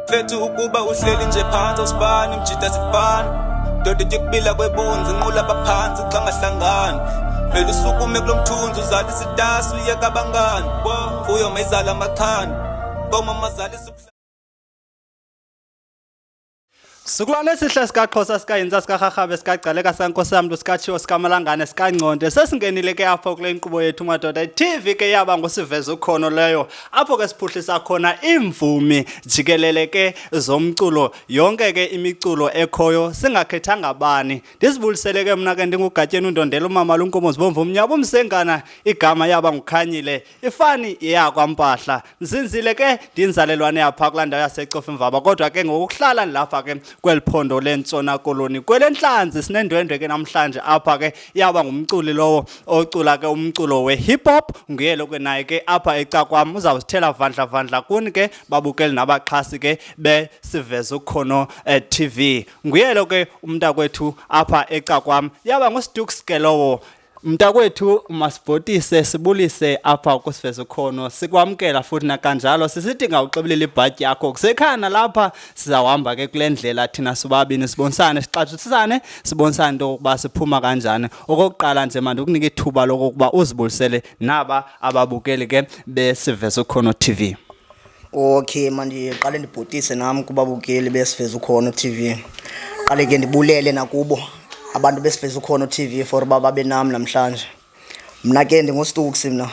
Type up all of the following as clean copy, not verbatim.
Mfethu, ukuba uhleli nje phantsi, awusibani mjita, sifana ndoda ityukubila kwebunzi, nqula baphantsi xa ngahlangani. Vele usukume kulo mthunzi, uzalisa itasi, uyeka abangani, mfuyo mayizala amaxhani, koma mazalisa. Sizukulwane esihle sikaXhosa, sikaYintsa, sikaRharhabe, sikaGcaleka, sikaNkosamntu, sikaTshiwo, sikaMalangane, sikaNgconde, sesingenile ke apho kule nkqubo yethu, madoda, i-TV ke yaba ngusiveza ukhono leyo, apho ke siphuhlisa khona iimvumi jikelele ke zomculo, yonke ke imiculo ekhoyo, singakhethanga bani. Ndizibulisele ke mna ke, ndinguGatyeni uNdondela, umama lunkomo zibomvu, umnyaba umsengana, igama yaba nguKhanyile, ifani yakwaMpahla. Nzinzile ke, ndinzalelwane yapha kulaa ndawo yaseCofimvaba, kodwa ke ngokuhlala ndilapha ke kweli phondo leNtshona Koloni, kwelentlanzi. Sinendwendwe ke namhlanje apha ke, yaba ngumculi lowo ocula ke umculo we-hip hop. Nguye lo ke naye ke apha ecakwam, uzawusithela vandla vandla kuni ke babukeli nabaxhasi ke besiveza ukhono TV. Nguye lo ke umntakwethu apha ecakwam, yaba nguStuks ke lowo. Mntakwethu, masibhotise, sibulise apha kusiveza ukhono, sikwamkela futhi nakanjalo, sisithi ngawuxibilile ibhatyi yakho, kusekhaya nalapha. Sizawuhamba ke kule ndlela thina sobabini, sibonisane, sixatshisane, sibonisane into yokokuba siphuma kanjani. Okokuqala nje, mandikunika ithuba lokokuba uzibulisele naba ababukeli ke besiveza ukhono TV. Okay, mandiqale ndibhotise nam kubabukeli besiveza ukhono TV. Qale ke ndibulele nakubo abantu besiveza ukhono TV for uba babe nam namhlanje. Mna ke ndinguStuks, mna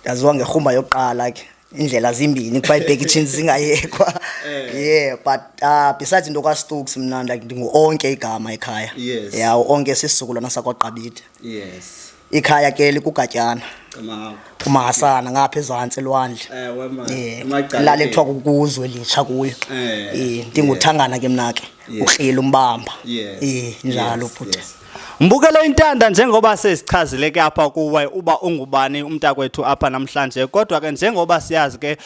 ndaziwa ngerhumba yokuqala ke. Indlela zimbini, kuthiwa ibheki itshinzi zingayekwa. Yeah, but besides into kaStuks, mna like ndingu-Onke igama ekhaya. Yeah, uOnke sisizukulwana sakwaQabide. Ikhaya ke likuGatyana. Kumahasana ngapha ezantsi elwandle. Ewe man. Yeah. Emacaleni. Ilali ekuthiwa kukuzwe litsha kuyo. Ndinguthangana ke mna ke. Ukrila umbamba. Njalo bhuti. Mbukelo intanda, njengoba sesichazile ke apha kuwe uba ungubani umntakwethu apha namhlanje, kodwa ke njengoba siyazi ke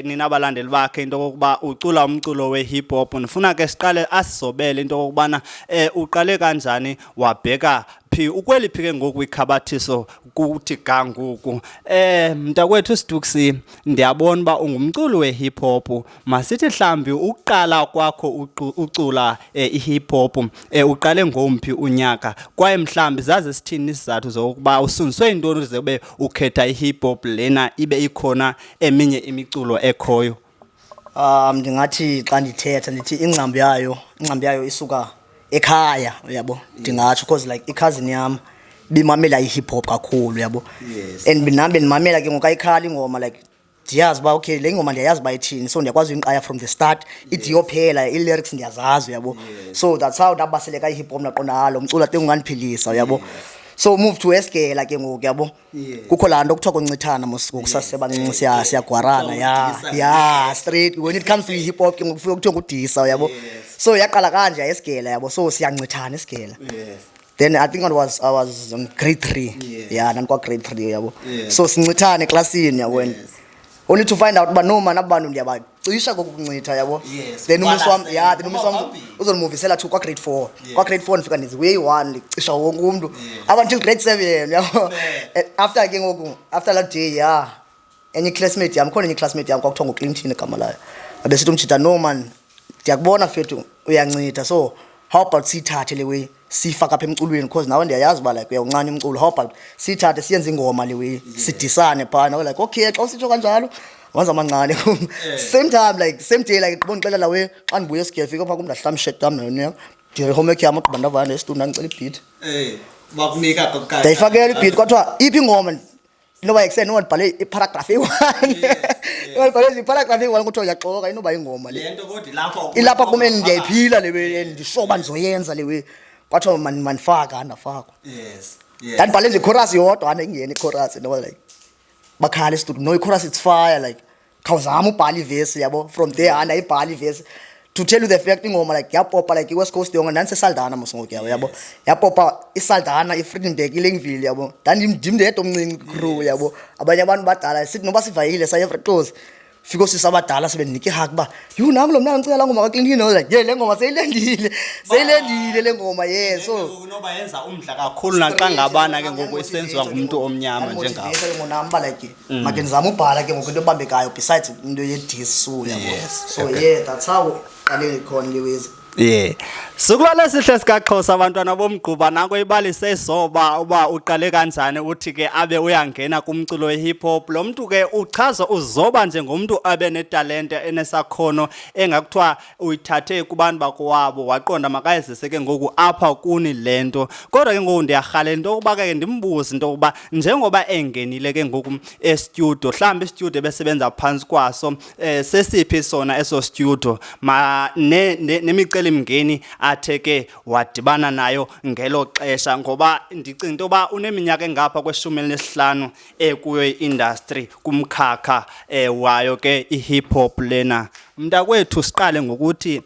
nina abalandeli bakhe into kokuba ucula umculo we-hip hop, ndifuna ke siqale asizobele into kokubana uqale kanjani, wabheka phi, ukweliphi ke ngoku ikhabathiso kuthi ga ngoku. Mntakwethu Stuksi, ndiyabona uba ungumculi we-hip hop. Masithi mhlambi ukuqala kwakho ucula i-hip hop, uqale ngomphi unyaka, kwaye mhlambi zaze sithini isizathu zokuba usundiswe yintoni uze ube ukhetha i-hip hop lena ibe ikhona eminye imiculo ekhoyo? Ndingathi xa ndithetha ndithi ingcambu yayo isuka ekhaya, uyabo. Ndingatsho because like i-cousin yam bimamela i-hip hop kakhulu, uyabo. And nami bendimamela ke ngoku, ayikhala ingoma, like ndiyazi uba okay, le ngoma ndiyayazi uba ithini, so ndiyakwazi uyinkqaya from the start ide iyophela, ii-lyrics ndiyazazi, uyabo. So that's how ndabaseleka i-hip hop, ndaqonda, ha, lo mculo ate ungandiphilisa, uyabo. So move to esigela ke ngoku, yabo. Kukho laa nto kuthiwa kuncithana mos, ngoku sasebancinci siyagwarana, ya, straight. When it comes to i-hip hop ke ngoku kufika kuthiwa ngudisa, uyabo. So yaqala kanje esigela, yabo, so siyancithana esigela. Then I think I was on grade 3. Yeah, ndandikwa grade 3, yabo. So sincithane eklasini, yabo, and only to find out uba no man, abantu ndiyabacisha kokuncitha, yabo. Then umisi wam, yeah, then umisi wam uzondimuvisela to kwa-grade 4. Kwa-grade 4 ndifika ndizi way one, ndicisha wonke umntu up until grade 7, yabo. And after ke ngoku, after that day, yeah, enye classmate yam, khona enye classmate yam kwakuthiwa nguClinton igama layo, abesithi umjita, "No man, ndiyakubona fethu, uyancitha, so how about siyithathe le way, siyifake apha emculweni, because nawe ndiyayazi uba like uyawuncanya umculo. How about siyithathe, siyenze ingoma le way, sidisane phaa?" Nawe like, "Okay, xa usitsho kanjalo." Wanza amancane kum same time, like same day, like gqibo ndixelela we xa ndibuya esigele, fika phaa kum, ndahlamba ishirt yam nayo, ndiye homework yam, ogqiba ndavaya nestudio, ndandicela i-beat. Bakunika? Ndayifakela i-beat, kwathiwa, "Iphi ingoma?" Inoba ekuseni noba ndibhale i-paragraph eyi-one, inoba ndibhale nje i-paragraph eyi-one, kuthiwa, "Uyaxoka, inoba ingoma le." Le nto kodwa ilapha. Ilapha kum and ndiyayiphila le way and ndisho uba ndizoyenza le way. Kwathiwa mandifaka, ndafakwa. Ndandibhale nje i-chorus yodwa, ande ingene i-chorus, noba like bakhala estudio, "No, i-chorus, it's fire, like khawuzama ubhala ivesi," yabo. From there andayibhala ivesi. To tell you the fact, ingoma like yapopa like i-West Coast yonke. NdandiseSaldanha mos ngoku, yabo, yabo. Yapopa iSaldanha, iFriedenberg, iLangville, yabo. Ndandim ndedwa omncinci crew, yabo. Abanye abantu badala, sithi noba sivayile saye eVretosi. Fika oosisi abadala sebendinika i-hug uba, "Yhu, nangu lo mntana ndicela laa ngoma kaClean." I was like, "Yeah, le ngoma seyilendile, seyilendile le ngoma, yeah." So Noba yenza umdla kakhulu naxa ngabana ke ngoku isenziwa ngumntu omnyama njengawe. Ke ngoku nam uba like make ndizame ubhala ke ngoku into ebambekayo besides into ye-diss, uyabo. So yeah, that's how qale khona le wezi. Yeah. Sukulala esihle sikaXhosa, abantwana bomgquba, nanko ibalise isoba uba uqale kanjani, uthi ke abe uyangena kumculo we-hip hop. Lo mntu ke uchaza uzoba njengomntu abe netalente, enesakhono engakuthiwa uyithathe kubantu bakowabo, waqonda makayizise ke ngoku apha kuni le nto. Kodwa ke ngoku ndiyarhalela into yokuba ke ndimbuze into yokuba njengoba engenile ke ngoku e-studio, mhlawumbi i-studio ebesebenza phantsi kwaso sesiphi sona eso studio, ma nemicelimngeni athe ke wadibana nayo ngelo xesha, ngoba ndicinga into yoba uneminyaka engapha kwe-15 ekuyo i-industry, kumkhakha wayo ke i-hip hop lena. Mntakwethu, siqale ngokuthi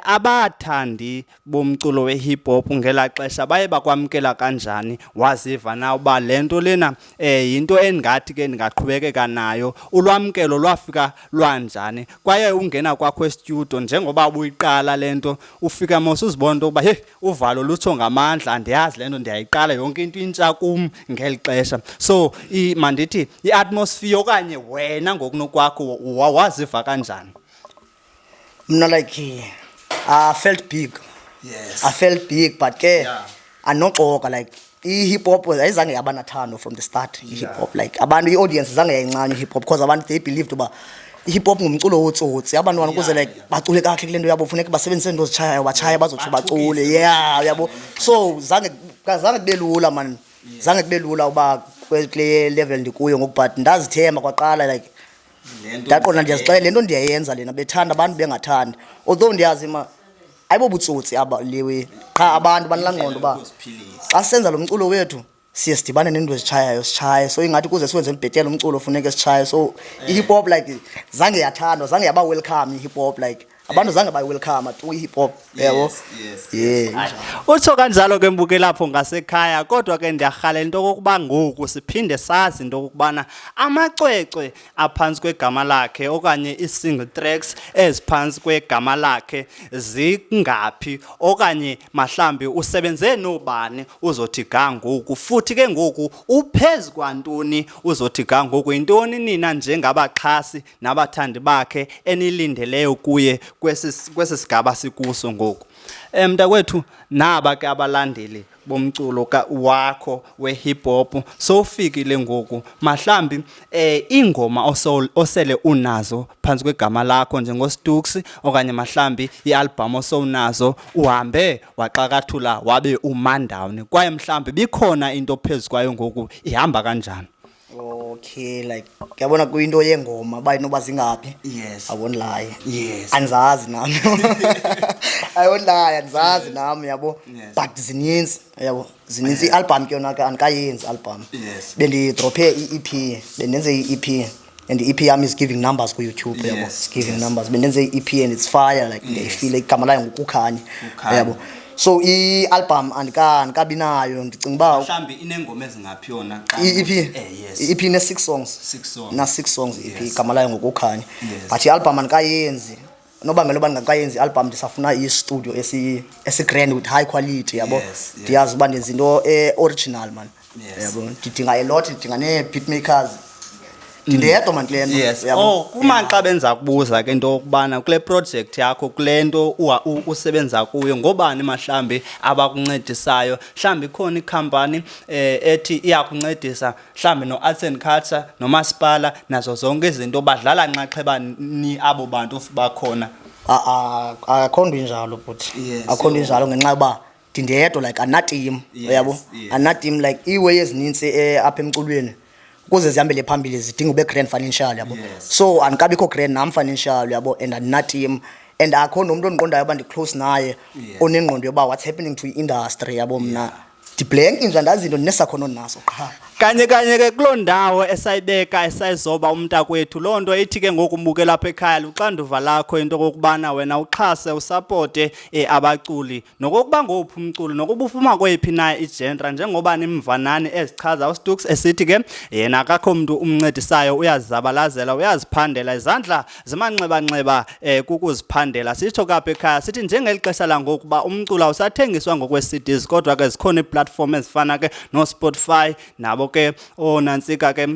abathandi bomculo we-hip hop ngelaa xesha baye bakwamkela kanjani? Waziva na uba le nto lena yinto engathi ke ndingaqhubekeka nayo? Ulwamkelo lwafika lwanjani? Kwaye ungena kwakho e-studio, njengoba ubuyiqala le nto, ufika mos uzibona into yokuba heyi, uvalo lutsho ngamandla, andiyazi le nto ndiyayiqala, yonke into intsha kum ngeli xesha. So mandithi i-atmosphere okanye wena ngokunokwakho waziva kanjani? Mna like I felt big. I felt big, but ke andinoxoka, like i-hip hop ayizange yaba nathando from the start. I-hip hop, like abantu, i-audience zange yayincanywa i-hip hop, because abantu they believed uba i-hip hop ngumculo wotsotsi, abantwana ukuze like bacule kakuhle kule nto yabo funeka basebenzise iinto zitshayayo, batshaye, bazotsho bacule, yeah, uyabo. So zange kube lula man, zange kube lula uba kule level ndikuyo ngoku, but ndazithemba kwaqala, like ndaqonda ndiyazixelela le nto ndiyayenza lena, bethanda abantu bengathandi, although ndiyazi ma ayibobutsotsi aba lewe qha, abantu banalaa ngqondo uba xa sisenza lo mculo wethu siye sidibane neento ezitshayayo sitshaye, so ingathi ukuze siwenze mbhetele umculo funeke sitshaye. So i-hip hop like zange yathandwa, zange yaba welcome i-hip hop, like abantu zange bayi-welcome tu i-hip hop, yabo, yeah. Utsho kanjalo ke mbuke lapho ngasekhaya. Kodwa ke ndiyarhalela into okokuba ngoku siphinde sazi into okokubana amacwecwe aphantsi kwegama lakhe okanye ii-single tracks eziphantsi kwegama lakhe zingaphi, okanye mahlambi usebenze nobani uzothi ga ngoku, futhi ke ngoku uphezu kwantoni uzothi ga ngoku, yintoni nina njengabaxhasi nabathandi bakhe enilindeleyo kuye kwesi sigaba sikuso ngoku. Mntakwethu, naba ke abalandeli bomculo wakho we-hip hop, sowufikile ngoku, mahlambi ingoma osele unazo phantsi kwegama lakho njengoStuks, okanye mahlambi i-album osowunazo, uhambe waxakathula wabe umandawuni, kwaye mhlambi bikhona into phezu kwayo ngoku, ihamba kanjani? Okay, like kuyabona kuyinto yengoma uba inoba zingaphi. I won't lie, andizazi nami, I won't lie, andizazi nami, yabo. But zininzi, yabo, zininzi. I-album ke yona ke andikayenzi i-album. Bendidrophe i-EP, bendenze i-EP and i-EP yam is giving numbers ku-YouTube, yabo. It's giving numbers. Bendenze i-EP and it's fire, like ndiyayifila, igama layo nguKukhanya. Kukhanya. Yabo, so i-album andikabi nayo, ndicinga uba Mhlawumbi inengoma ezingaphi yona i-EP? Yes. I-EP ine-six songs. Six songs. Na-six songs i-EP. Igama layo ngokukhanya. But i-album andikayenzi, nobangela uba ndingakayenzi i-album, ndisafuna i-studio esi-grand with high quality, yabo. Ndiyazi uba ndenza into e-original man. Yabo, ndidinga a lot, ndidinga nee-beat makers, ndindedwa man kule nto. Yabo. Oh, kumaxa benza kubuza ke into yokubana kule project yakho, kule nto usebenza kuyo, ngobani mahlambi abakuncedisayo? Mhlambi ikhona ikhampani ethi iyakuncedisa, mhlambi no-Arts and Culture nomasipala nazo zonke izinto, badlala nxaxheba ni abo bantu bakhona? Ah, ah, akho nto injalo bhuti. Akho nto injalo ngenxa yoba ndindedwa, like andina-team. Uyabo, andina-team. Like iiway ezinintsi apha emculweni ukuze zihambele phambili zidinga ube grand financial, yabo. So andikabikho grand nam financial, yabo, and andina-team and akho nomntu ondiqondayo uba ndi-close naye onengqondo yoba what's happening to i-industry, yabo. Mna ndi-blank nje, andazi into, ndinesakhono ndinaso qha. Kanye kanye ke kuloo ndawo esayibeka esayizoba umntakwethu, loo nto ithi ke ngoku mbukela apha ekhaya, luxanduva lakho into okokubana wena uxhase usapote abaculi, nokokuba ngowuphi umculo, nokuba ufuma kweyiphi na igenre, njengoba nimvanani ezichaza uStuks esithi ke yena akakho mntu umncedisayo, uyazizabalazela, uyaziphandela, izandla zimanxebanxeba kukuziphandela. Sitsho kapha ekhaya sithi njengeli xesha langoku uba umculo awusathengiswa ngokwe-CDs, kodwa ke zikhona iiplatform ezifana ke nooSpotify, nabo ke oonantsika ke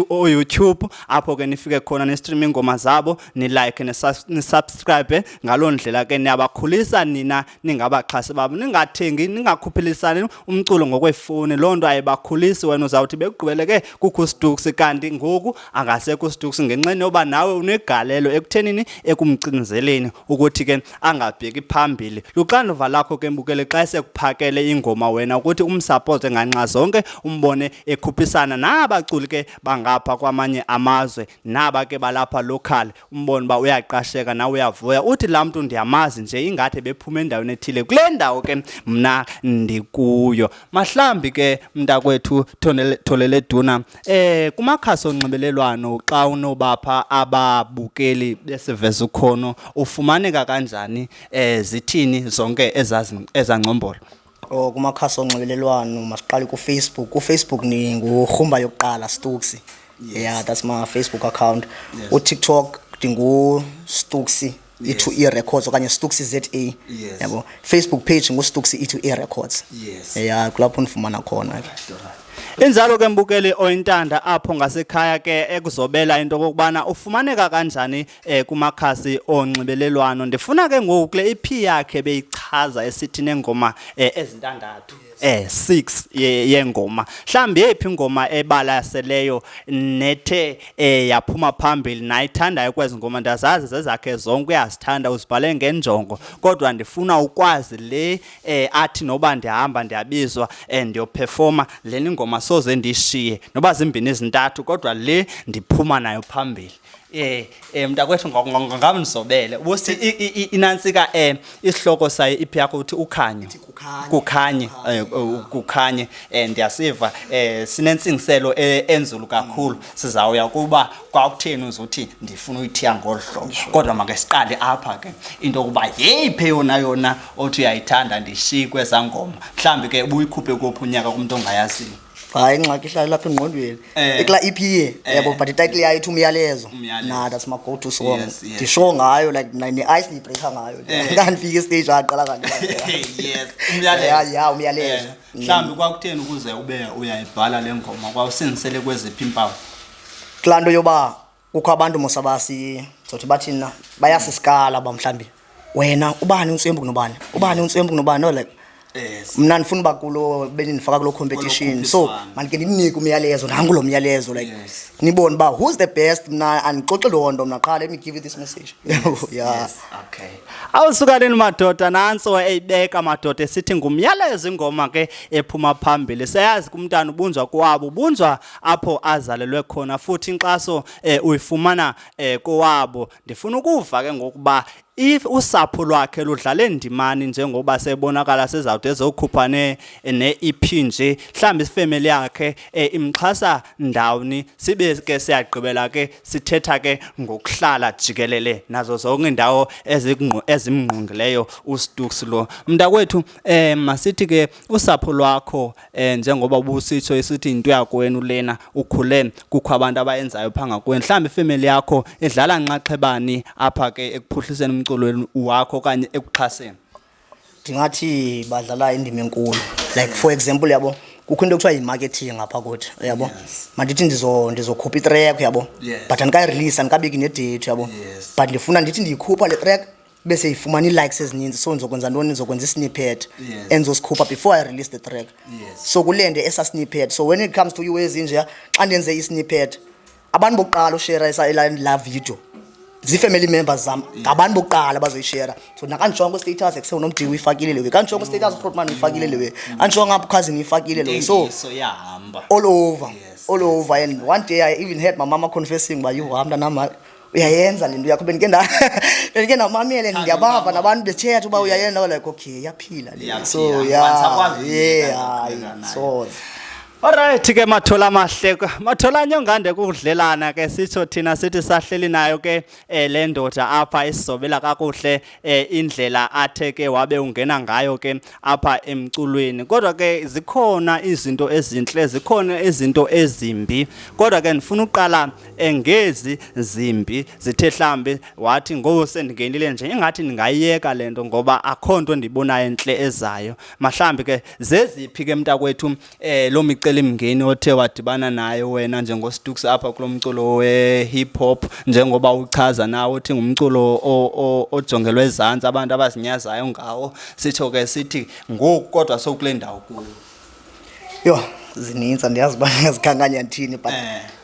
ooYouTube, apho ke nifike khona nistream iingoma zabo, nilike, nisubscribe. Ngaloo ndlela ke niyabakhulisa nina ningabaxhasi babo. Ningathengi, ningakhuphilisani umculo ngokweefowuni, loo nto ayibakhulisi. Wena uzawuthi bekugqibele ke kukho uStuks, kanti ngoku angasekho uStuks ngenxeni yoba nawe unegalelo ekuthenini ekumcinzeleni ukuthi ke angabheki phambili. Luxanduva lakho ke mbukele xa esekuphakele ingoma wena ukuthi umsapote nganxa zonke, umbone ekhuphisana nabaculi ke bangapha kwamanye amazwe, naba ke balapha local, umbone uba uyaqasheka, nawe uyavuya, uthi laa mntu ndiyamazi nje, ingathi bephuma endaweni ethile kule ndawo ke mna ndikuyo. Mahlambi ke mntakwethu Tholele Duna, kumakhasi onxibelelwano, xa unobapha ababukeli besiveza ukhono, ufumaneka kanjani, zithini zonke ezangcombolo? Oh, kumakhasi onxibelelwano masiqale kuFacebook. KuFacebook ndingurhumba yokuqala Stuxi. Yeah, that's my Facebook account. UTikTok ndinguStuxi E2E Records okanye Stuxi ZA. Yabo. Facebook page nguStuxi E2E Records. Yeah, kulapho ndifumana khona ke. Injalo ke mbukeli oyintanda apho ngasekhaya ke, ekuzobela into okokubana ufumaneka kanjani kumakhasi onxibelelwano. Ndifuna ke ngoku kule EP yakhe beyichaza esithi nengoma ezintandathu, 6 yengoma, mhlawumbi yeyiphi ingoma ebalaseleyo nethe yaphuma phambili nayithandayo kwezi ngoma? Ndiyazazi zezakhe zonke, uyazithanda, uzibhale ngenjongo, kodwa ndifuna ukwazi le athi noba ndihamba ndiyabizwa ndiyoperforma lena ingoma, soze ndiyishiye, noba zimbini ezintathu, kodwa le ndiphuma nayo phambili. Mntakwethu, ngamzobele ubusi inantsika isihloko sayo iphi yakho, uthi ukhanyo? Kukhanye. Kukhanye, kukhanye. Ndiyasiva, sinentsingiselo enzulu kakhulu. Sizawuya kuba kwakutheni uzuthi ndifuna uyithiya ngolu hlobo, kodwa make siqale apha ke into yokuba yeyiphi yona yona othi uyayithanda, ndishiye kwezaa ngoma, mhlawumbi ke ubuyikhuphe kophi unyaka kumntu ongayaziyo? Hayi, ingxaki ihlala lapha engqondweni. Ikula EP, yabo, but ititle yayo ithi Umyalezo. Umyalezo. Nah, that's my go to song. Ndisho ngayo like ne-ice ndiyibreaka ngayo. Ndandifika estage aqala kanti. Yes, Umyalezo. Yeah, Umyalezo. Mhlawumbi kwakutheni ukuze ube uyayibhala le ngoma, kwawusingisele kweziphi iimpawu? Kulaa nto yoba kukho abantu mos abasi zothi bathini na, bayasisikala uba mhlawumbi wena ubani untswembu kunobani, ubani untswembu kunobani, no, like mna ndifuna uba kulo benindifaka kuloo competition, so khuphiswano. Mandike ndinike umyalezo, nanku lo myalezo, like nibone uba who's the best. Mna andixoxi loo nto mna, qha let me give you this message, yeah. Yes, okay. Awusuka nini madoda, nantso eyibeka madoda esithi ngumyalezo ingoma ke ephuma phambili. Siyazi kumntana ubunjwa kwabo, ubunjwa apho azalelwe khona, futhi inkxaso uyifumana kowabo. Ndifuna ukuva ke ngokuba if usapho lwakhe ludlale ndimani, njengoba sebonakala sezawude ezokhupha ne-EP nje, mhlawumbi ifemeli yakhe imxhasa ndawoni, sibe ke siyagqibela ke sithetha ke ngokuhlala jikelele nazo zonke iindawo ezimngqongileyo uStuks lo mntakwethu. Masithi ke usapho lwakho, njengoba ubusitsho isithi into yakwenu lena, ukhule kukho abantu abayenzayo phaa ngakwenu, mhlawumbi ifemeli yakho idlala nxaxhebani apha ke ekuphuhliseni umculo wakho okanye ekuxhaseni? Ndingathi badlala indima enkulu. Like for example, yabo, kukho into ekuthiwa yi-marketing apha kuthi, yabo. Mandithi ndizokhupha itrack, yabo, but andikayirelease, andikabeki nedate, yabo, but ndifuna ndithi ndiyikhupha le track bese ifumana ii-likes ezininzi, so ndizokwenza ntoni? Ndizokwenza isnippet endizosikhupha before I release the track. So kulende esa snippet, so when it comes to you ezinjeya, xa ndenze isnippet, abantu bokuqala ushera laa video zii-family members zam, ngabantu bokuqala abazoyishera. So nakandijonga kwi-status ekuse unomdiwe uyifakile lewe, kandijonga kwi-status uRhotman uyifakile lewe, andijonga apho cousin uyifakile lewe, so Intengiso iyahamba. All over, all over. And one day I even heard my mama confessing uba yhu, mntanam, uyayenza le nto yakho, bendike ndamamele, ndiyabava nabantu bethetha uba uyayenza. I was like, okay, iyaphila le. Iyaphila. So yeah. Andisakwazi Yeah, uyiyeka, hayi, ndiqhubeka nayo. So Alright ke Mathola amahle, Mathola nyongande kudlelana ke sitsho thina sithi sahleli nayo ke le ndoda apha isizobela kakuhle indlela athe ke wabe ungena ngayo ke apha emculweni. Kodwa ke zikhona izinto ezintle, zikhona izinto ezimbi. Kodwa ke ndifuna uqala ngezi zimbi zithe hlambi wathi ngoku sendingenile nje ingathi ndingayiyeka le nto ngoba akho nto ndiyibonayo entle ezayo. Mahlambi ke zeziphi ke mntakwethu loo micelimngeni othe wadibana nayo wena njengoStuks apha kulo mculo we-hip hop, njengoba uchaza nawe uthi ngumculo ojongelwe ezantsi, abantu abazinyazayo ngawo, sitsho ke sithi ngoku kodwa sowukule ndawo kuyo? Yho, zininzi, andiyazi uba ndingazikhankanya ndithini, but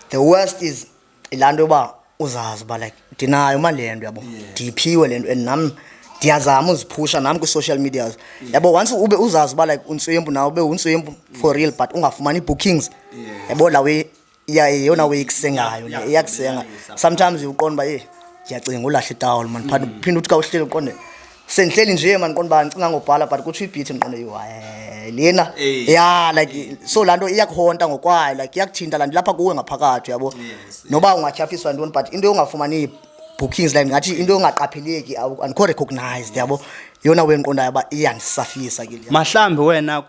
the worst is laa nto yoba uzazi uba like ndinayo mani le nto, yabo, ndiyiphiwe le nto and nam ndiyazama uziphusha nam kwi-social medias, yabo. Once ube uzazi uba like untswempu nawe, ube untswempu for real, but ungafumani ii-bookings, yabo, laa way yeyona way ikusengayo le, iyakusenga. Sometimes uqonda uba ndiyacinga ulahla itawuli man, but phinde uthi xa uhleli uqonde sendihleli nje man, ndiqonda uba ndicinga ngobhala, but kutsho i-beat, ndiqonde yho, hayi, lena. Ya, like so laa nto iyakuhonta ngokwayo, like iyakuthinta laa nto ilapha kuwe ngaphakathi, uyabo, noba ungatyhafiswa ntoni, but into yongafumani bookings, like ndingathi into yongaqapheleki, andikho recognized, yabo, yeyona way endiqondayo uba iyandisafisa ke leya. Mahlambi wena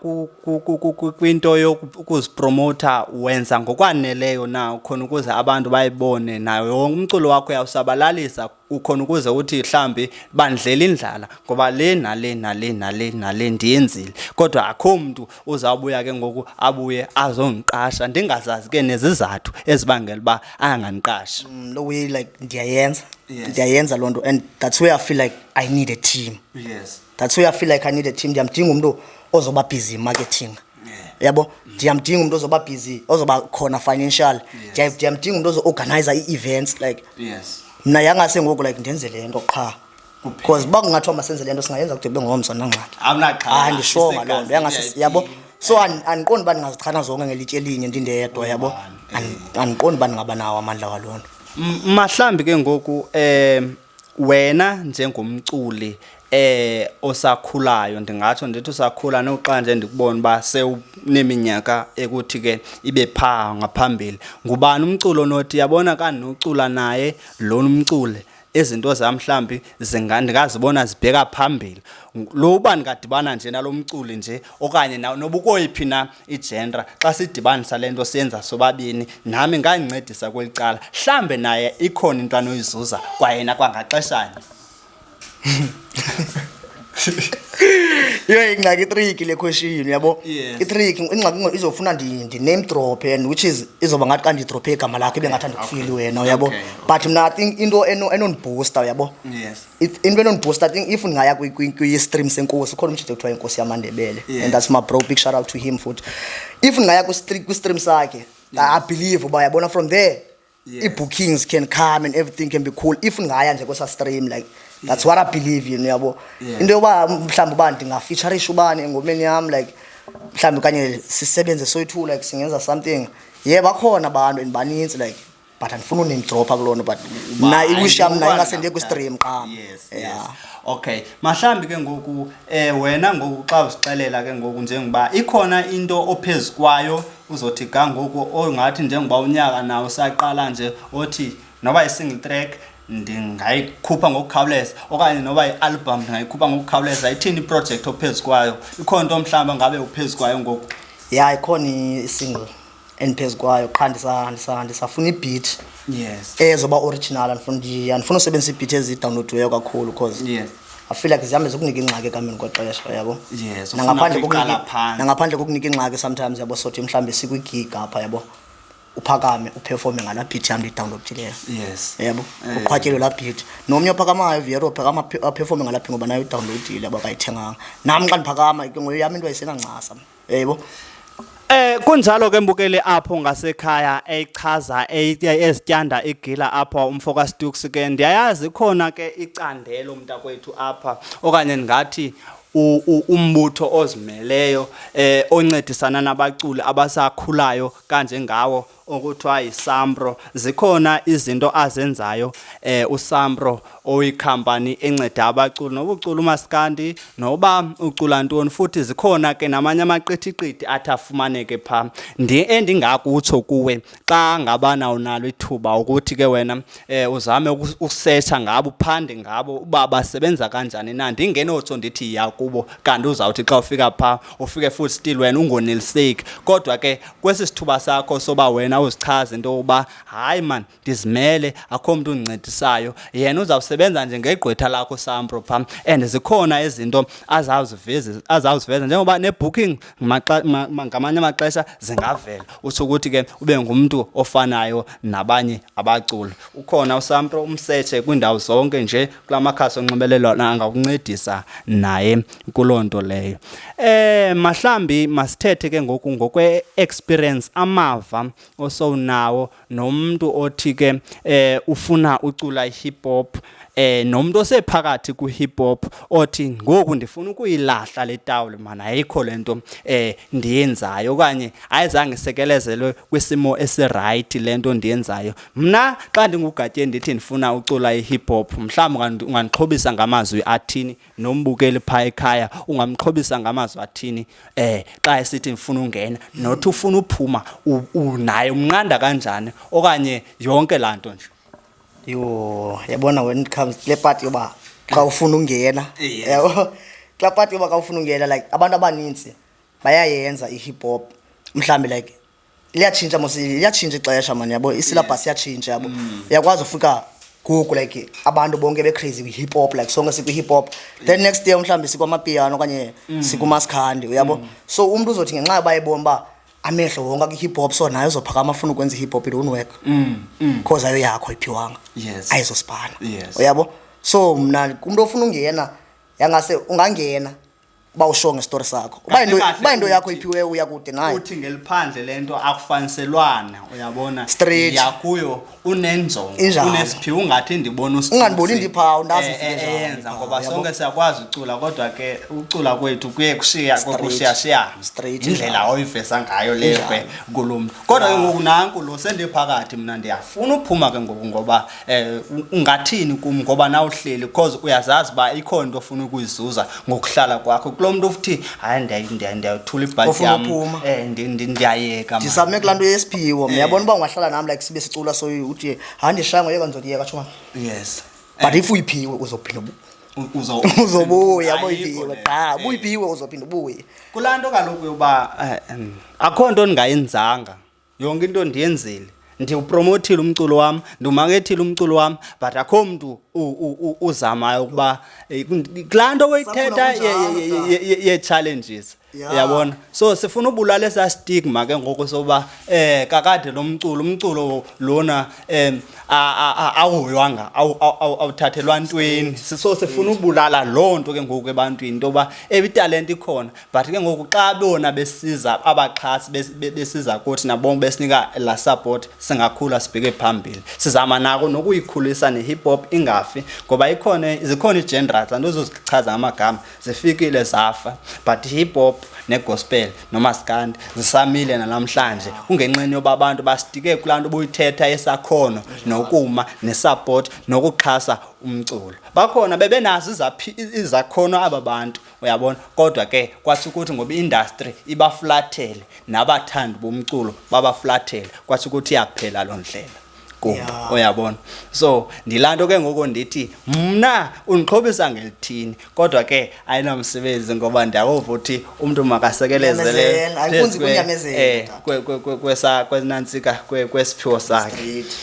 kwinto yokuzipromotha wenza ngokwaneleyo na khona ukuze abantu bayibone nayo wonke umculo wakho uyawusabalalisa ukhona ukuze uthi mhlambi bandlela indlala ngoba le nale nale nale nale ndiyenzile, kodwa akho mntu uzawubuya ke ngoku abuye azondiqasha ndingazazi ke nezizathu ezibangela uba angandiqashi? Lo way like ndiyayenza. Ndiyayenza loo nto, and that's where I feel like I need a team. That's where I feel like I need a team. Ndiyamdinga umntu ozoba busy marketing, yabo, ndiyamdinga umntu ozoba busy, ozoba khona financial. Ndiyamdinga umntu ozo-organiza ii-events, like mna yangase ngoku like ndenze le nto qha, because uba kungathiwa masenze le nto, singayenza kude kube ngomso, andinangxaki. Awunaxhala. Hayi, ndisure ngaloo nto yangase, Isegazi. yabo. So andiqondi uba ndingazichana zonke ngelitye elinye ndindedwa, yabo. Andiqondi uba ndingaba nawo amandla waloo nto. Mahlambi ke ngoku wena njengomculi osakhulayo, ndingatsho ndithi usakhula noxa nje ndikubona uba sewuneminyaka ekuthi ke ibe phaa ngaphambili, ngubani umculo onothi yabona kandinocula naye lona umculi izinto zam mhlambi ndingazibona zibheka phambili, lo uba ndingadibana nje nalo mculi nje okanye noba ukoyiphi na i-genre, xa sidibanisa le nto siyenza sobabini nami ingandincedisa kweli cala, mhlambe naye ikhona into anoyizuza kwayena kwangaxeshanye? Yho, ingxaki i-tricky le question, uyabo. I-tricky ingxaki izofuna ndi-name drop, and which is izoba ngathi xa ndidrophe igama lakho ibe ngathi andikufili wena, uyabo. But mna I think into enondiboosta, uyabo, into enondiboosta, I think if ndingaya kwi-stream senkosi, khona umtshito kuthiwa Inkosi Yamandebele, and that's my bro, big shout out to him futhi. If ndingaya kwi-stream sakhe, I believe uba, yabona, from there ii-bookings can come and everything can be cool if ndingaya nje kwesa stream. Like that's what I believe in, uyabo. Into yoba mhlawumbi uba ndingafeaturisha ubani engomeni yam, like mhlawumbi okanye sisebenze soyi-two, like singenza something, ye, bakhona abantu and banintsi, like, but andifuni uname-dropha kuloo nto, but mna i-wish yam mna ingase ndiye kwi-stream qha. Yes. Okay. Mahlambi ke ngoku wena ngoku xa uzixelela ke ngoku njengoba ikhona into ophezu kwayo uzothi ga ngoku ongathi njengoba unyaka nawo usaqala nje, othi noba i-single track ndingayikhupha ngokukhawuleza okanye noba i-album ndingayikhupha ngokukhawuleza, ithini i-project ophezu kwayo? Ikhona into mhlawumbi ngabe uphezu kwayo ngoku? Ya, ikhona i-single endiphezu kwayo, qha ndisafuna i-beat ezoba original. Andifuna usebenzisa ii-beat ezidownloadiweyo kakhulu because I feel like zihambe zikunika ingxaki ekuhambeni kwexesha, yabo. Yes, ufuna Nangaphandle ukuyiqala phantsi. Nangaphandle kokunika ingxaki sometimes, yabo, sothi mhlawumbi sikwigig apha, yabo, uphakame uperforme ngalaa beat yam ndiyidownloadileyo, yabo, uqhwatyelwe laa beat, nomnye ophakamayo viero uphakama aperforme ngalaa beat ngoba naye udownloadile, yabo, akayithenganga. Nam xa ndiphakama ke ngoku yam into ayisenancasa, yebo. Kunjalo ke mbukeli apho ngasekhaya, echaza ezityanda igila apha umfo kaStuks ke. Ndiyayazi khona ke icandelo mntakwethu apha, okanye ndingathi umbutho ozimeleyo oncedisana nabaculi abasakhulayo kanje ngawo. okuthiwa yiSampro. Zikhona izinto azenzayo uSampro oyikhampani enceda abaculi noba ucula umaskandi noba ucula ntoni, futhi zikhona ke namanye amaqithiqithi athi afumaneke phaa. Endingakutsho kuwe xa ngabana unalo ithuba ukuthi ke wena uzame ukusetsha ngabo, uphande ngabo uba basebenza kanjani na. Ndingenotsho ndithi yiya kubo, kanti uzawuthi xa ufika phaa ufike futhi still wena ungoneliseki. Kodwa ke kwesi sithuba sakho soba wena uzichaze into yokuba hayi man, ndizimele, akho mntu undincedisayo, yena uzawusebenza nje ngegqwetha lakho Sampro phaa, and zikhona izinto azawuziveza njengoba ne-booking ngamanye amaxesha zingavela, utsho ukuthi ke ube ngumntu ofanayo nabanye abaculi. Ukhona uSampro, umsetshe kwiindawo zonke nje kula makhasi onxibelelwano, angakuncedisa naye kuloo nto leyo. Mahlambi masithethe ke ngoku ngokwe-experience, amava osowunawo nomntu othi ke ufuna ucula i-hip hop, nomuntu osephakathi ku-hip hop othi ngoku ndifuna ukuyilahla le tawuli man, ayikho le nto ndiyenzayo, okanye ayizange isekelezelwe kwisimo esirayithi le nto ndiyenzayo. Mna xa ndinguGatyeni ndithi ndifuna ucula i-hip hop, mhlawumbi ungandixhobisa ngamazwi athini, nombukeli phaa ekhaya ungamxhobisa ngamazwi athini xa esithi ndifuna ungena, nothi ufuna uphuma, naye umnqanda kanjani, okanye yonke laa nto nje? Yho, yabona, when it comes le part yoba xa ufuna ungena, yabo, kulaa part yoba xa ufuna ungena, like abantu abanintsi bayayenza i-hip hop, mhlawumbi like liyatshintsha mos, liyatshintsha ixesha man, yabo, i-syllabus iyatshintsha, yabo. Uyakwazi ufika ngoku like abantu bonke be-crazy kwi-hip hop, like sonke sikwi-hip hop, then next year mhlawumbi sikwamapiano okanye sikumaskandi, uyabo. So umntu uzothi ngenxa yoba ebona uba amehlo wonke akwi-hip hop, so naye uzophakama afuna ukwenza i-hip hop. It won't work because ayo yakho iphiwanga, ayizospana, uyabo. So mna kumntu ofuna ungena, yangase ungangena uba usho ngestori sakho, uba Kahle kahle uba into yakho iphiweyo, uya kude nayo. Uthi ngeliphandle le nto akufaniselwana, uyabona. Straight. Yakuyo unenjongo, Injalo. unesiphiwo, ungathi ndibona uStutsi, Ungandiboni ndiphaa, undazi ndifike njani eyenza ndiphaa, ngoba uyabo? sonke siyakwazi ucula, kodwa ke ucula kwethu kuye kushiya Straight. kushiyashiyana Straight, indlela injalo. oyiveza ngayo leyo ke Injalo. kulo mntu. Kodwa ke ngoku nanku lo sendiphakathi, mna ndiyafuna uphuma ke ngoku, ngoba ungathini kum, ngoba nawuhleli because uyazazi uba ikhona into ofuna ukuyizuza ngokuhlala kwakho kulo mntu uthi hayi, ndiyathula ibhatyi Ofuna yam, uphuma. ndiyayeka man. Ndisame kulaa nto yesiphiwo. Uyabona uba ungahlala nam like sibe sicula, so uthi hayi, ndishaya ngoyeka, ndizotiyeka tshona, but if uyiphiwe uzophinda uzobuya. Ayikho Ubuyiphiwe leyo. qha, ubuyiphiwe uzophinda ubuye. Kulaa nto kaloku yoba akho nto ndingayenzanga, yonke into ndiyenzile, ndiwupromothile umculo wam, ndiwumakethile umculo wam, but akho mntu uzamayo ukuba kulaa nto weyithetha Sakhula kunjalo, yee-challenges. Uyabona, so sifuna ubulala esaa stigma ke ngoku soba kakade lo mculo, umculo lona awuhoywanga, awuthathelwa ntweni. So sifuna ubulala loo nto ke ngoku ebantwini, into yoba ewe, italente ikhona, but ke ngoku xa bona besiza abaxhasi besiza kuthi nabonke besinika la support, singakhula sibheke phambili. Sizama nako nokuyikhulisa ne-hip hop ingafi, ngoba ikhona, zikhona ii-genres, andizozichaza ngamagama, zifikile zafa, but hip hop negospel nomaskandi zisamile namhlanje, kungenxeni yoba abantu basitike kulaa nto ubuyithetha esakhono nokuma nesupport nokuxhasa umculo. Bakhona bebenazo izakhono aba bantu, uyabona, kodwa ke kwathi ukuthi ngoba i-industry ibaflathele nabathandi bomculo babaflathele, kwathi ukuthi iyaphela loo ndlela kubo. Uyabona, so ndilaa nto ke ngoku ndithi mna undixhobisa ngelithini, kodwa ke ayinamsebenzi ngoba ndiyawuva uthi umntu makasekelezele Nyamezela, ayikunzi phezu kunyamezela, tata. kwenantsika kwesiphiwo sakhe. Straight.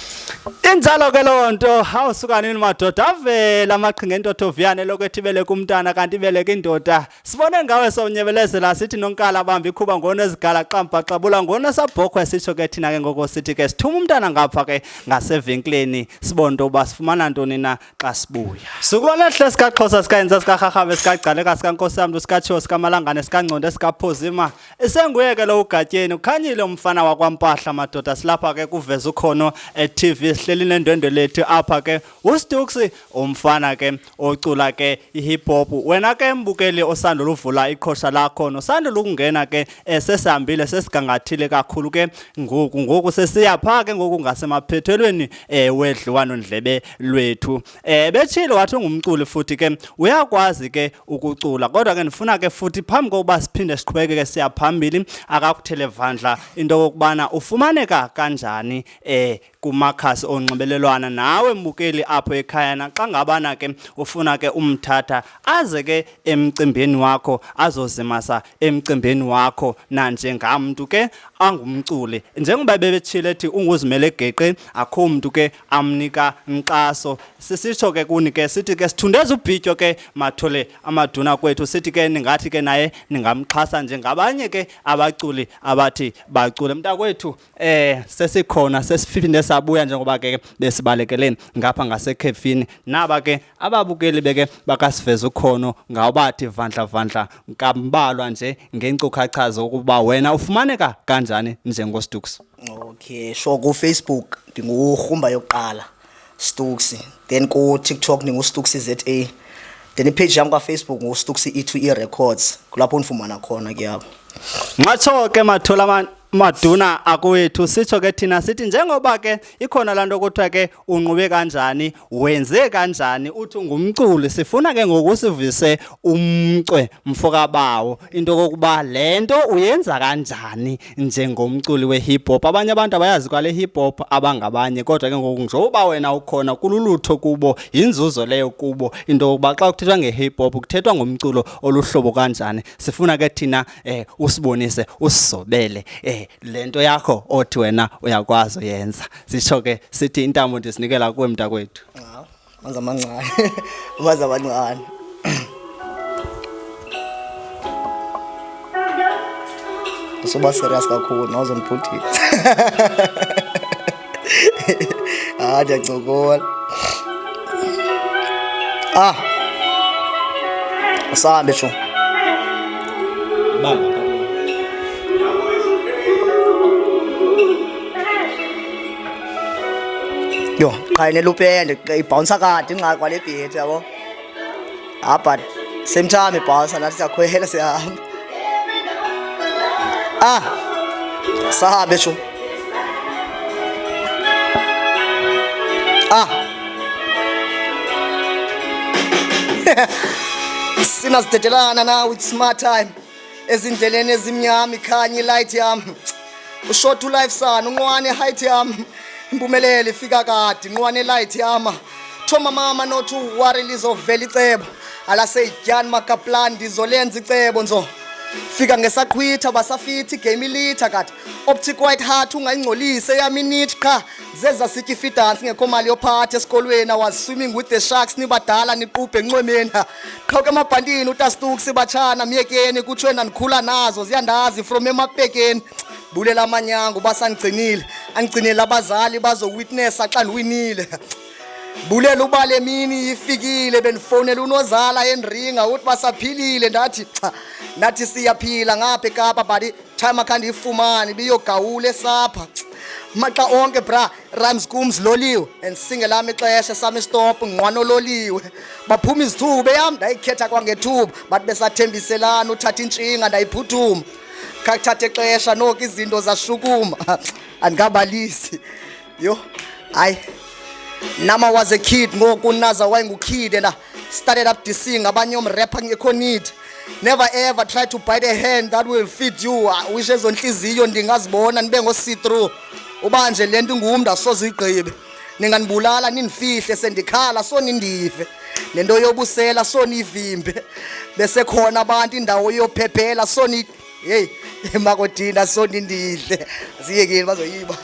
Injalo ke loo nto. Hawusuka nini madoda, avela amaqhinga entothoviyane lokwethi ibeleke umntana kanti ibeleke indoda. Sibone ngawe sowunyebelezela, sithi nonkala bamba ikhuba ngona ezigala xampa xabula ngona sabhokhwe, sitsho ke thina ke ngoko sithi ke sithuma umntana ngapha ke ngasevenkileni, sibone into yoba sifumana ntoni na xa sibuya. Sukulwana ehle sikaXhosa sikayenza sikaRharhabe sikaGcaleka sikaNkosiyamntu sikaTshiwo sikaMalangane sikaNgconde sikaPhozima, isenguye ke lo uGatyeni ukhanyile umfana wakwaMpahla madoda. Silapha ke kuveza ukhono e-TV. Mbukeli, sihleli nendwendwe lethu apha ke uStuks, umfana ke ocula ke i-hip hop. Wena ke mbukeli osandula uvula iqhosha lakho nosandula ukungena ke, sesihambile sesigangathile kakhulu ke ngoku. Ngoku sesiya phaa ke ngoku ngasemaphethelweni wedliwano-ndlebe lwethu. Betshilo wathi ungumculi futhi ke uyakwazi ke ukucula, kodwa ke ndifuna ke futhi phambi kokuba siphinde siqhubekeke siya phambili akakuthele vandla into yokokubana ufumaneka kanjani kumakhasi onxibelelwana nawe mbukeli apho ekhaya, naxa ngabana ke ufuna ke umthatha aze ke emcimbini wakho, azozimasa emcimbini wakho nanjengamntu ke angumculi, njengoba bebetshile ethi unguzimele geqe, akho mntu ke amnika nkxaso. Sisitsho ke kuni ke sithi ke sithundeza ubhityo ke mathole amaduna kwethu, sithi ke ningathi ke naye ningamxhasa njengabanye ke abaculi abathi bacule. Mntakwethu, sesikhona, sesiphinde sabuya njengoba ke besibalekele ngapha ngasekhefini. Naba ke ababukeli beke bakasiveza ukhono ngawubathi vandla vandla kambalwa nje ngeenkcukacha zokuba wena ufumaneka kanjani njengoStuks. Okay, sure. Ku-Facebook ndingurhumba yokuqala Stooks, then ku-TikTok ndinguStooks ZA, then ipage yam kwaFacebook nguStooks E2E Records, kulapho ndifumana khona ke apho. Ngatsho ke mathola maduna akowethu, sitsho ke thina sithi njengoba ke ikhona laa nto kuthiwa ke unqube kanjani, wenze kanjani, uthi ungumculi, sifuna ke ngoku usivise umcwe mfokabawo into kokuba le nto uyenza kanjani njengomculi we-hip hop. Abanye abantu abayazi kwale hip hop abangabanye, kodwa ke ngoku njengoba wena ukhona kululutho kubo, yinzuzo leyo kubo into yokuba xa kuthethwa nge-hip hop kuthethwa ngomculo oluhlobo kanjani. Sifuna ke thina usibonise, usizobele le nto yakho othi wena uyakwazi uyenza. Sitsho ke sithi intamo ndisinikela kuwe mntakwethu. Ah, manzi amancane, amanzi amancane. Usuba serious kakhulu nawuzondiphuthisa. Ah, ndiyancokola. Ah, asambe sho. Bamba. Yho, qha inelupende ibhawunsa kade ingxaki kwale beat, yabo. Ah, but same time ibhawunsa, nathi siyakhwela siyahamba. Ah, sahambe sho. Ah, sinazidedelana now, it's my time. Ezindleleni ezimnyama ikhanya ilight yam. Ushort ulife sana unqwane height yam. Impumelelo ifika kade inqwane light yam. Thoma mama not to worry, lizovela icebo. Alaseyityani makaplan, ndizolenza icebo nzo. Fika ngesaqhwitha basafithi game ilitha kade. Optic white heart ungayingcolise yami init qha. Zeza sitya ifidance ngekho mali yophatha esikolweni. I was swimming with the sharks, nibadala niqubhe enxwemeni. Qhawuka emabhantini utastuks batshana myekeni kutshwe ndandikhula nazo ziyandazi from emapekeni. Bulela amanyango basangigcinile, angigcinele abazali bazowitnessa xa ndiwinile. Bulela uba le mini ifikile, bendifowunela unozala endringa uthi basaphilile, ndathi cha, nathi siyaphila ngapha eKapa, but time akhandiyifumane biyogawula esapha. Maxa onke bra rhymes kum ziloliwe and singelam ixesha sam istop ngqwanololiwe, baphuma izithuba eyam ndayikhetha kwangethuba, bathi besathembiselana uthatha intshinga ndayiphuthuma, khakuthatha ixesha noko izinto zashukuma. Andikabalisi yho, hayi. Nama was a kid ngoku naza wayengukid and I started up dissing abanye omrapper ngekho need. Never ever try to bite a hand that will feed you. I wish ezo ntliziyo ndingazibona nibe ngo-see through. Uba nje le nto ingumntu asoze uyigqibe, ninganibulala nindifihle sendikhala so nindive nento yobusela so niyivimbe besekhona abantu indawo yophephela so ni heyi emakodina so nindidle. Siyekeni bazoyiba,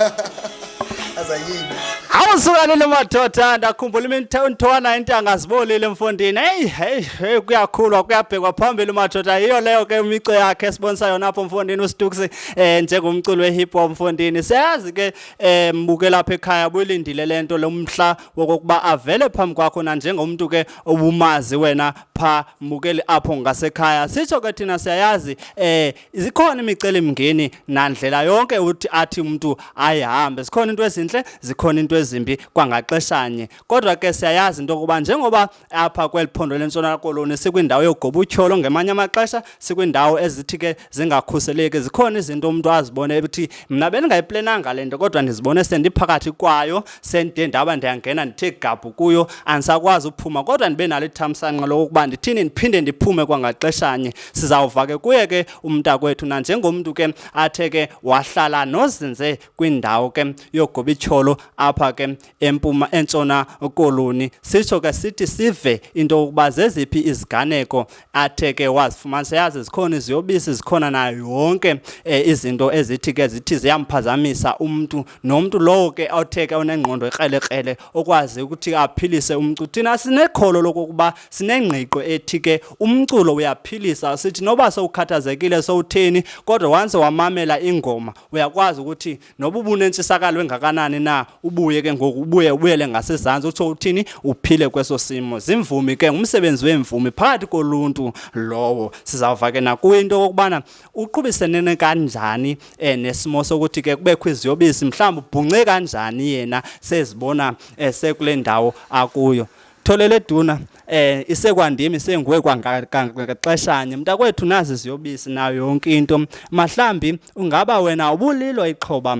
bazoyiba. Awusukalile madoda, ndakhumbula imintwana intanga zibolile mfondini. Hey hey hey, kuyakhulwa kuyabhekwa phambili madoda. Yiyo leyo ke imico yakhe esibonisa yona apho mfondini uStuks njengomculo we-hip hop mfondini. Siyazi ke mbukela lapha ekhaya buyilindile lento lomhla wokokuba avele phambi kwakho na njengomuntu ke obumazi wena. pha mbukeli apho ngasekhaya. Sitsho ke thina siyayazi zikhona imicelimngeni nandlela yonke uthi athi umuntu ayihambe, zikhona into ezintle, zikhona into ezimbi kwangaxeshanye. Kodwa ke siyayazi into yokuba njengoba apha kweli phondo leNtshona Koloni sikwindawo yogobutyholo, ngamanye amaxesha sikwindawo ezithi ke zingakhuseleki, zikhona izinto umuntu azibone ethi mna bendingayiplenanga le nto, kodwa ndizibone sendiphakathi kwayo, sendide ndaba ndiyangena ndithe gabhu kuyo, andisakwazi uphuma, kodwa ndibe nalo ithamsanqa lokokuba ndithini ndiphinde ndiphume kwangaxeshanye. Sizawuva ke kuye ke umntakwethu nanjengomntu ke athe ke wahlala nozinze kwindawo ke yogobityholo apha ke empuma eNtshona Koloni. Sitsho ke sithi sive into yokuba zeziphi iziganeko athe ke wazifumanisa. Yazi zikhona iziyobisi, zikhona nayo yonke izinto ezithi ke zithi ziyamphazamisa umntu, nomntu lowo ke othe ke onengqondo ekrelekrele okwazi ukuthi aphilise umntu. Thina sinekholo lokokuba sinengqiqo ethi ke umculo uyaphilisa. Sithi noba sowukhathazekile sowutheni, kodwa once wamamela ingoma uyakwazi ukuthi noba ubunentshisakalo engakanani na ubuye ke ngoku, ubuye ubuyele ngasezantsi, utsho uthini uphile kweso simo. Zimvumi ke, ngumsebenzi weemvumi phakathi koluntu lowo. Sizawuva ke nakuyo into yokokubana uqhubisenene kanjani nesimo sokuthi ke kubekho iziyobisi, mhlawumbi ubhunce kanjani yena sezibona sekule ndawo akuyo. Tholele Duna, isekwandimi isenguwe kwangaxeshanye mntakwethu, nazi iziyobisi nayo yonke into. Mahlambi ungaba wena ubulilo ixhoba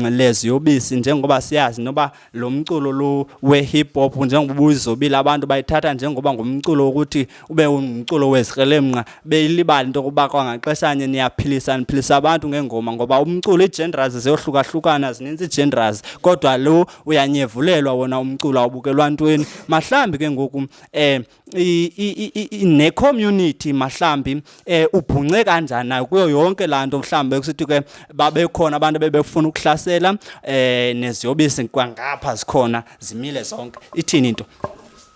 leziyobisi, njengoba siyazi noba lo mculo lo we-hip hop njengoba ubuyizobile abantu bayithatha njengoba ngumculo wokuthi ube ngumculo wezikrelemnqa, beyilibala into yokuba kwangaxeshanye niyaphilisa, niphilisa abantu ngengoma, ngoba umculo ii-genres ziyohlukahlukana, zininzi ii-genres, kodwa lo uyanyevulelwa wona umculo awubukelwa ntweni. Mahlambi ke ngoku ne-community mahlambi ubhunce kanjani nayo kuyo yonke laa nto, mhlawumbi bekusithi ke babekhona abantu bebefuna ukuhlasela neziyobisi kwangapha zikhona zimile zonke, ithini into?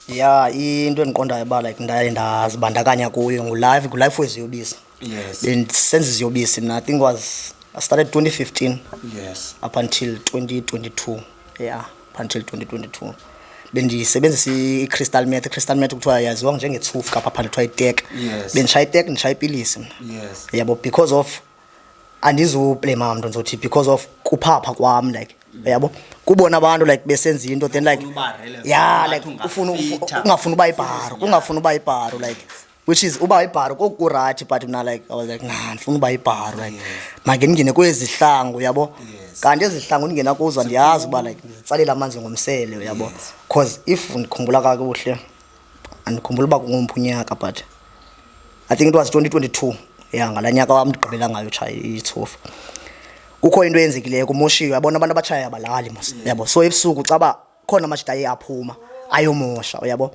Ya, into endiqondayo uba like ndaye ndazibandakanya kuyo ngulife weziyobisi. Bendisenza iziyobisi mna. I think was I started 2015 up until 2022. Yeah, up until 2022 bendisebenzisa i-crystal meth. I-crystal meth kuthiwa yaziwa njengetsufu kapha phandle, kuthiwa itek. Bendishaya itek, ndishaya ipilisi mna. Yabo, because of andizublema mntu, ndizothi because of kuphapha kwam, like yabo, kubona abantu like besenza into, then like Ufuna uba relevant, yeah, ungathi like ufuna ungafitha. ungafuni uba ibharo, ungafuni uba ibharo, like which is uba ibharo kokurathi, but mna like I was like, nah, ndifuna uba ibharo, like make ndingene kwezi hlangu, yabo. Kanti ezi hlangu ndingena kuzo andiyazi uba like ndizitsalela amanzi ngomsele, uyabo, cause if ndikhumbula kakuhle, andikhumbula uba kungomphi unyaka, but I think it was 2022. Yeah, ngalaa nyaka wam ndigqibela ngayo utshaya itsofu. Kukho into eyenzekileyo, kumoshiwe, yabona, abantu abatshayayo abalali mos, yabo. So ebusuku caba khona amajita aye aphuma ayomosha, uyabo.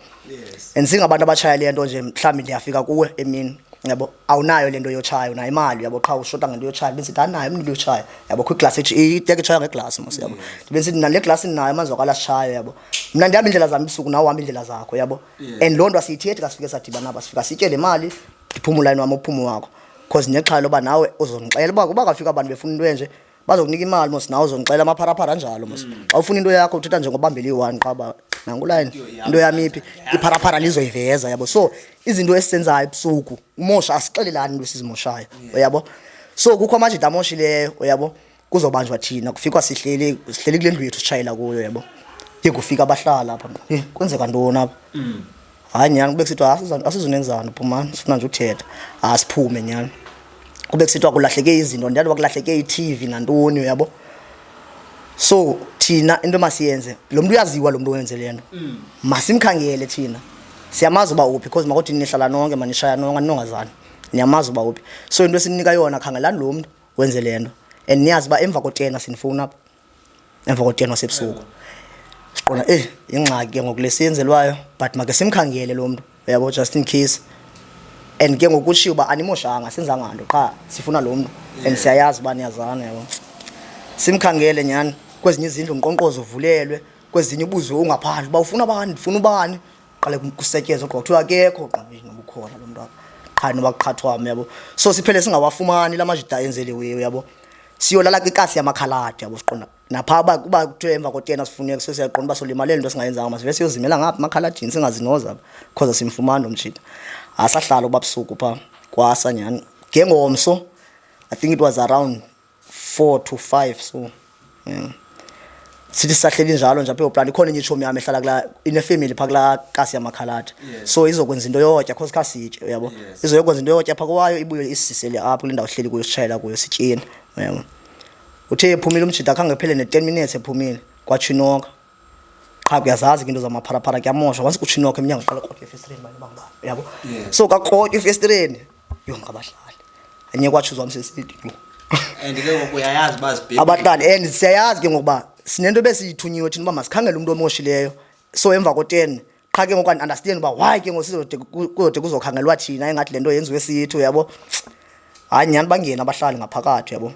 And singabantu abatshaya le nto nje, mhlawumbi ndiyafika kuwe emini, yabo, awunayo le nto yotshaya, unayo imali, uyabo, qha ushota ngento yotshaya. Bendisithi anayo mna into yotshaya, yabo, kho iglasi, iteki etshaywa ngeglasi mos, yabo. Bendisithi mna le glasi ndinayo, amanzi sitshayo, yabo. Mna ndihamba iindlela zam ebusuku, nawe uhamba iindlela zakho, yabo. And loo nto asiyithethi. Ka sifike sadibana apha, sifika sitye le mali, ndiphume ulayini wam, uphume wakho, cause ndinexhala loba nawe uzondixela uba kuba kafika abantu befuna into enje, bazokunika imali mos, nawe uzondixela amapharaphara anjalo mos. Xa ufuna into yakho uthetha njengobambela iyi-one qha uba nangu layini, into yam iphi, ipharaphara lizoyiveza, yabo. So izinto esizenzayo ebusuku umosha, asixelelani into esizimoshayo, uyabo. So kukho amajita amoshileyo, uyabo, kuzobanjwa thina. Kufikwa sihleli, sihleli kule ndlu yethu sitshayela kuyo, yabo. Ye kufika abahlali apha, kwenzeka ntoni apha? Hayi nyhani, kube kusithiwa asizunenzani, phumani, sifuna nje uthetha. Asiphume nyhani, kube kusithiwa kulahleke izinto, ndiyazi uba kulahleke i-TV nantoni, uyabo. So thina into masiyenze, lo mntu uyaziwa, lo mntu wenze le nto masimkhangele, thina siyamazi uba uphi, because makuthi nihlala nonke, manishaya nonke, aninongazani, niyamazi uba uphi. So into esinika yona, khangelani lo mntu wenze le nto, and niyazi uba emva ko-10 asinifowuni apha, emva ko-10 wasebusuku. Siqonda ingxaki ke ngoku lesiyenzelwayo, but make simkhangele lo mntu, uyabo, just in case. And ke ngoku kutshiwo uba animoshanga, senzanga nto, qha sifuna lo mntu and siyayazi uba niyazana, yabo. Simkhangele nyhani kwezinye izindlu, unkqonkqozo uvulelwe, kwezinye ubuzwe ungaphandle uba ufuna bani, ndifuna ubani, qale kusetyenzwa gqo, kuthiwa akekho, qha noba ukhona lo mntu apha, qha noba kuqhathwam, yabo. So siphele singawafumani la majita enzeliweyo, yabo, siyolala kwikasi yamakhaladi, yabo, siqonda. Napha uba kuba kuthiwe emva ko-10 asifuneki, sesiyaqonda uba solimalele into esingayenzanga, masive siyozimela ngapha emakhaladini singazinoza apha because simfumani lo mjita. Asahlala uba busuku phaa, kwasa nyhani. Ngengomso, I think it was around 4 to 5, so yeah. Sithi sisahleli njalo nje apha eyoplani, ikhona enye itshomi yam ehlala kulaa, inefemeli phaa kulaa kasi yamakhaladi. So izokwenza into yotya cause khasitye, uyabo. Izoyokwenza into yotya phaa kowayo, ibuye isisele apha kule ndawo sihleli kuyo, sitshayela kuyo, sityeni, uyabo. Uthe ephumile umjita, khange kuphele ne-10 minutes ephumile, kwatsho inoka. Qha kuyazazi ke into zamapharapara, kuyamoshwa. Once kutsho inoka emnyango, qala krotya efestireni, bani bangubani, uyabo. So kakrotywa efestireni, yho, ngabahlali. Enye kwatsho wam sesithi yho. And ke ngoku uyayazi uba zibhebhi. Abahlali, and siyayazi ke ngokuba sinento ebesiyithunyiwe thina uba masikhangele umntu omoshileyo. So emva ko-10 qha ke ngoku andiunderstand uba why ke ngoku sizode kuzode kuzokhangelwa thina, ingathi le nto yenziwe sithi, uyabo. Hayi nyhani, bangena abahlali ngaphakathi, uyabo,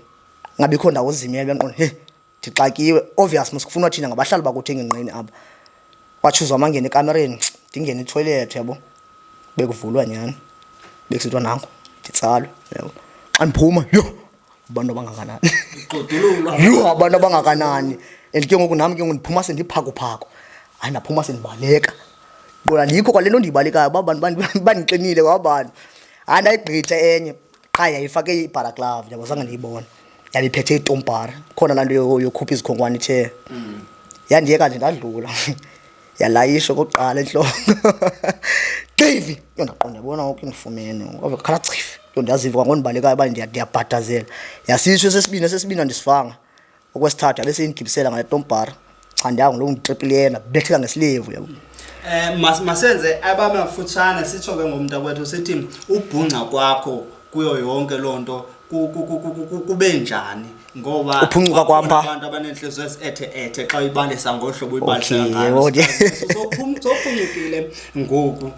ngabikho ndawo zimele, benqona he ndixakiwe. Obvious mos kufunwa thina ngabahlali bakuthi engingqini apha. Watsho amangena ekamereni, ndingene ethoyilethi, uyabo, bekuvulwa nyhani, bekusithiwa nanko nditsalwe, uyabo. Xa ndiphuma, yho, abantu abangakanani! Igqudululwa. Yho, abantu abangakanani! And ke ngoku nam ke ngoku ndiphuma sendiphakuphako. Hayi, ndaphuma sendibaleka, qola ndikho kwale nto ndiyibalekayo, uba bantu bandixinile kwaba bantu. Hayi, ndayigqitha enye qha, yayifake ibalaclava, yabo, zange ndiyibone. Yabiphethe itompara khona laa nto yokhupha izikhonkwane, ithe yandiyeka nje, ndadlula, yalayisha okokuqala entloko, xivi. Yho, ndaqonda, yabona ngoku indifumene ngoku, khala chifi. Yho, ndiyaziva kwangondibalekayo uba ndiyabhadazela. Yasitsho esesibini, esesibini andisivanga. Okwesithathu yabe seyindigibisela ngale tombhara. Cha, ndiyangu lo ngitripliyena, ndabetheka ngesilevu, yabo. Masenze abamafutshane, sitsho ke ngomntakwethu, sithi ubhungca kwakho kuyo yonke loo nto kube njani, ngoba Uphuncuka kwam pha. abantu abaneenhliziyo ezi-ethe-ethe xa uyibalisa ngolu hlobo uyibalisa Okay, ngalo. okay. Sowuphuncukile ngoku,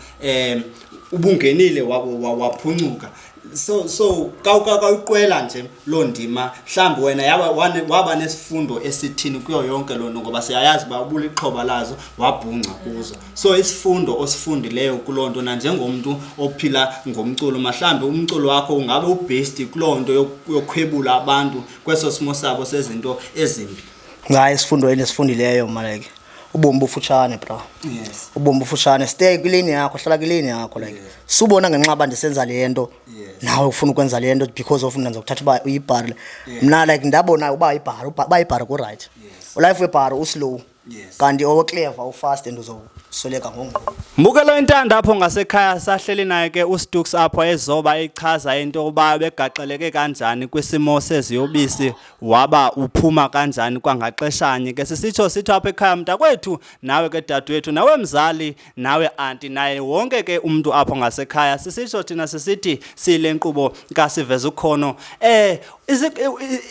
ubungenile waphuncuka, so kawuqwela nje loo ndima, mhlawumbi wena yaba waba nesifundo esithini kuyo yonke loo nto, ngoba siyayazi uba ubulixhoba lazo, wabhungca kuzo. So isifundo osifundileyo kuloo nto, nanjengomntu ophila ngomculo, mhlawumbi umculo wakho ungabe ubest kuloo nto yokhwebula abantu kweso simo sabo sezinto ezimbi. Hayi, isifundo endisifundileyo mna, like, ubomi bufutshane, bra. Ubomi bufutshane. Stay kwilane yakho, hlala kwilane yakho. Like, subona ngenxa uba ndisenza le nto, nawe ufuna ukwenza le nto because of mna ndizokuthatha uba uyibhari. Mna like ndabona uba ibhari, uba ibhari kuright, ulife webhari uslow, kanti oweclever ufast and uzosweleka ngongoku. Mbukelo intanda apho ngasekhaya, sahleli naye ke uStux apho ezoba echaza into yokuba begaxeleke kanjani kwisimo seziyobisi, waba uphuma kanjani kwangaxeshanye. Ke sisitsho sithi apha ekhaya, mntakwethu, nawe ke dadewethu, nawe mzali, nawe anti, naye wonke ke umntu apho ngasekhaya, sisitsho thina sisithi siyile nkqubo kaSiveza Ukhono,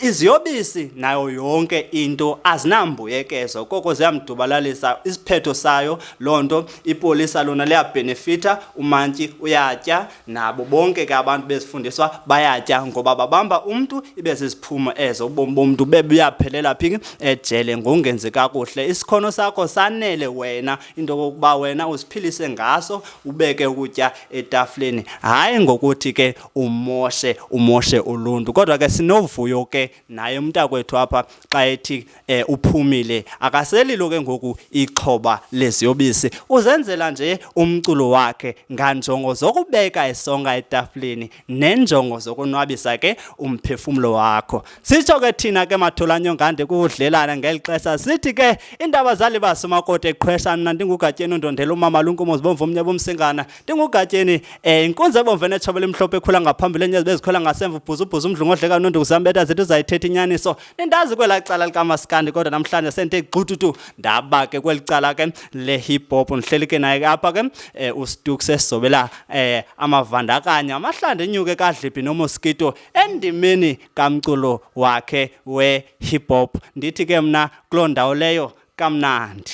iziyobisi nayo yonke into azinambuyekezo, koko ziyamdubalalisa. Isiphetho sayo loo nto, ipolisa lona liyabhenefitha, umantyi uyatya, nabo bonke ke abantu bezifundiswa bayatya, ngoba babamba umntu ibe ziziphumo ezo, ubomi bomntu bebuyaphelela phi? Ejele, ngokungenzi kakuhle. Isikhono sakho sanele wena into yokokuba wena uziphilise ngaso, ubeke ukutya etafileni, hayi ngokuthi ke umoshe uluntu. Kodwa ke sinovuyo ke naye umntakwethu apha xa ethi uphumile, akaselilo ke ngoku ixhoba leziyobisi, uzenzela nje umculo wakhe nganjongo zokubeka isonka etafileni nenjongo zokonwabisa ke umphefumlo wakho. Sitsho ke thina ke matholanyongande kudlelana ngeli xesha, sithi ke iindaba zalibasa umakoti eqhwesha. Mna ndinguGatyeni undondela umama lunkomo zibomvu omnye bomsingana, ndinguGatyeni inkunzi ebomvu enetshobo elimhlophe ekhula ngaphambili, enye bezikhwela ngasemva, ubhuzubhuzu umdlungu odleka nonduku zambetha zithi uzayithetha inyaniso. Nindazi kwelaa cala likamaskandi, kodwa namhlanje sente gxututu ndaba ke kweli cala ke le-hip hop. Ndihleli ke naye ke apha ke uStux esizobela amavandakanya amahlanda enyuke kadlibhi noMosquito endimeni kamculo wakhe we-hip hop. Ndithi ke mna kuloo ndawo leyo kamnandi.